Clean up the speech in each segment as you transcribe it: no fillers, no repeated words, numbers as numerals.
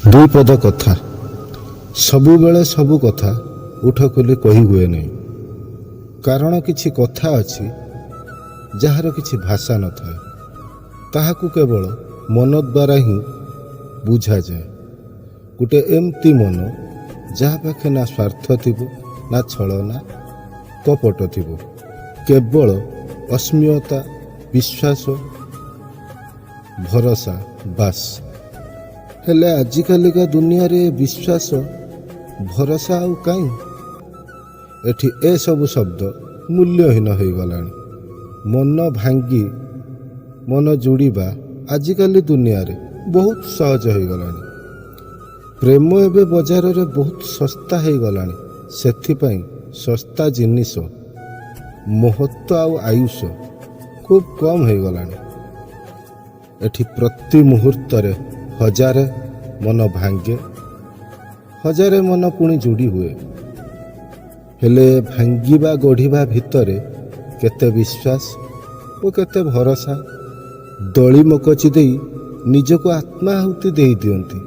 ଦୁଇ ପଦ କଥା। ସବୁବେଳେ ସବୁ କଥା ଓଠ ଖୋଲି କହି ହୁଏ ନାହିଁ, କାରଣ କିଛି କଥା ଅଛି ଯାହାର କିଛି ଭାଷା ନଥାଏ, ତାହାକୁ କେବଳ ମନ ଦ୍ୱାରା ହିଁ ବୁଝାଯାଏ। ଗୋଟେ ଏମିତି ମନ ଯାହା ପାଖେ ନା ସ୍ୱାର୍ଥ ଥିବ, ନା ଛଳନା କପଟ ଥିବ, କେବଳ ଆତ୍ମୀୟତା, ବିଶ୍ୱାସ, ଭରସା, ବାସ୍। ହେଲେ ଆଜିକାଲିକା ଦୁନିଆରେ ବିଶ୍ୱାସ, ଭରସା ଆଉ କାହିଁ? ଏଠି ଏସବୁ ଶବ୍ଦ ମୂଲ୍ୟହୀନ ହୋଇଗଲାଣି। ମନ ଭାଙ୍ଗି ମନ ଯୋଡ଼ିବା ଆଜିକାଲି ଦୁନିଆରେ ବହୁତ ସହଜ ହୋଇଗଲାଣି। ପ୍ରେମ ଏବେ ବଜାରରେ ବହୁତ ଶସ୍ତା ହେଇଗଲାଣି। ସେଥିପାଇଁ ଶସ୍ତା ଜିନିଷ ମହତ୍ଵ ଆଉ ଆୟୁଷ ଖୁବ୍ କମ୍ ହେଇଗଲାଣି। ଏଠି ପ୍ରତି ମୁହୂର୍ତ୍ତରେ ହଜାରେ ମନ ଭାଙ୍ଗେ, ହଜାରେ ମନ ପୁଣି ଯୋଡ଼ି ହୁଏ। ହେଲେ ଭାଙ୍ଗିବା ଗଢ଼ିବା ଭିତରେ କେତେ ବିଶ୍ୱାସ ଓ କେତେ ଭରସା ଦଳି ମକଚି ଦେଇ ନିଜକୁ ଆତ୍ମାହୁତି ଦେଇ ଦିଅନ୍ତି,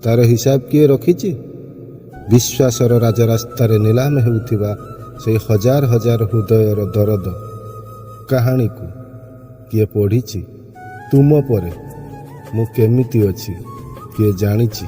ତାର ହିସାବ କିଏ ରଖିଛି? ବିଶ୍ୱାସର ରାଜରାସ୍ତାରେ ନିଲାମ ହେଉଥିବା ସେଇ ହଜାର ହଜାର ହୃଦୟର ଦରଦ କାହାଣୀକୁ କିଏ ପଢ଼ିଛି? ତୁମ ପରେ ମୁଁ କେମିତି ଅଛି, କିଏ ଜାଣିଛି?